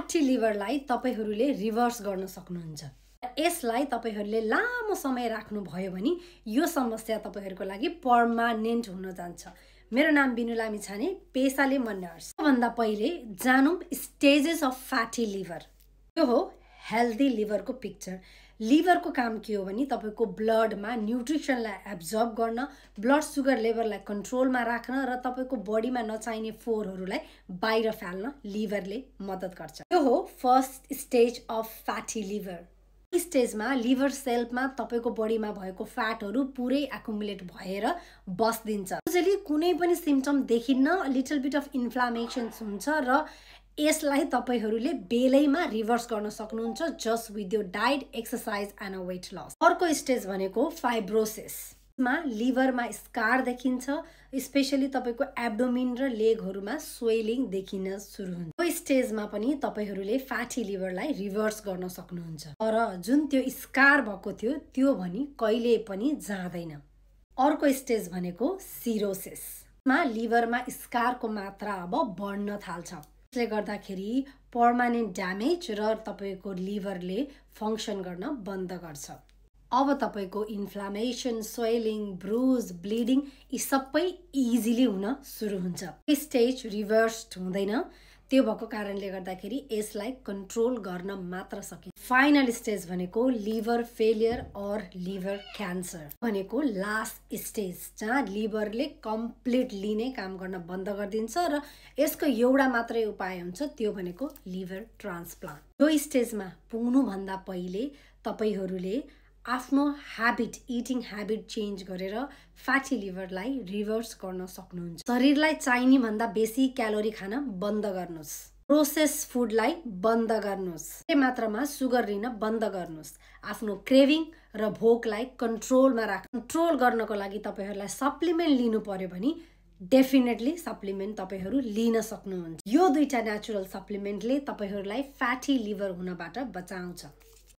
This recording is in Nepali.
फ्याटी लिभरलाई तपाईहरूले रिभर्स गर्न सक्नुहुन्छ। यसलाई तपाईहरूले लामो समय राख्नु भयो भने यो समस्या तपाईहरूको लागि पर्मानेन्ट हुन जान्छ। मेरो नाम बिनु लामिछाने, पेशाले म नर्स। भन्दा पहिले जानौं स्टेजेस अफ फ्याटी लिभर। यो हो हेल्दी लिभरको पिक्चर। लिभरको काम के हो भने तपाईको ब्लडमा न्युट्रिसनलाई एब्जर्ब गर्न, ब्लड सुगर लेभललाई कन्ट्रोलमा राख्न र तपाईको बडीमा नचाहिने फोहोरहरूलाई बाहिर फाल्न लिभरले मद्दत गर्छ। यो हो first stage of fatty liver. यस स्टेजमा लिभर सेलमा तपाईको बडीमा भएको फ्याटहरू पुरै एकुमुलेट भएर बस्दिन्छ। युजुअली कुनै पनि सिम्पटम देखिन्न, लिटल बिट अफ इन्फ्लामेसन हुन्छ र यसलाई तपाईहरूले बेलैमा रिभर्स गर्न सक्नुहुन्छ just with your diet, exercise and weight loss. अर्को स्टेज भनेको फाइब्रोसिस। लिभरमा स्कार देखिन्छ, स्पेशली तपाईको एब्डोमिन र लेगहरूमा स्वेलिङ देखिन सुरु हुन्छ। यो स्टेजमा पनि तपाईहरूले फ्याटी लिभरलाई रिभर्स गर्न सक्नुहुन्छ। तर जुन त्यो स्कार भएको थियो त्यो भनी कहिले पनि जाँदैन। अर्को स्टेज भनेको सिरोसिस। लिभरमा स्कारको मात्रा अब बढ्न थाल्छ। यसले गर्दाखेरि पर्मानेन्ट ड्यामेज र तपाईको लिभरले फङ्सन गर्न बन्द गर्छ। अब तपाईको इन्फ्लामेसन, स्वेलिङ, ब्रुज, ब्लिडिङ यी सबै इजिली हुन सुरु हुन्छ। स्टेज रिभर्स हुँदैन, त्यो भएको कारणले गर्दाखेरि यसलाई कन्ट्रोल गर्न मात्र सकिन्छ। फाइनल स्टेज भनेको liver failure or liver cancer भनेको लास्ट स्टेज, जहाँ लिभरले कम्प्लिटली नै काम गर्न बन्द गरिदिन्छ र यसको एउटा मात्रै उपाय हुन्छ, त्यो भनेको लिभर ट्रान्सप्लान्ट। यो स्टेजमा पुग्नुभन्दा पहिले तपाईहरूले आफ्नो ह्याबिट, इटिङ ह्याबिट चेन्ज गरेर फ्याटी लिभरलाई रिभर्स गर्न सक्नुहुन्छ। शरीरलाई चाहिने भन्दा बेसी क्यालोरी खान बन्द गर्नुहोस्। प्रोसेस फुडलाई बन्द गर्नुहोस्। मात्रामा सुगर लिन बन्द गर्नुहोस्। आफ्नो क्रेभिङ र भोकलाई कन्ट्रोलमा कन्ट्रोल गर्नको लागि तपाईहरूलाई सप्लिमेन्ट लिनु पर्यो भने डेफिनेटली सप्लिमेन्ट तपाईहरू लिन सक्नुहुन्छ। यो दुईटा नेचुरल सप्लिमेन्टले तपाईहरूलाई फ्याटी लिभर हुनबाट बचाउँछ।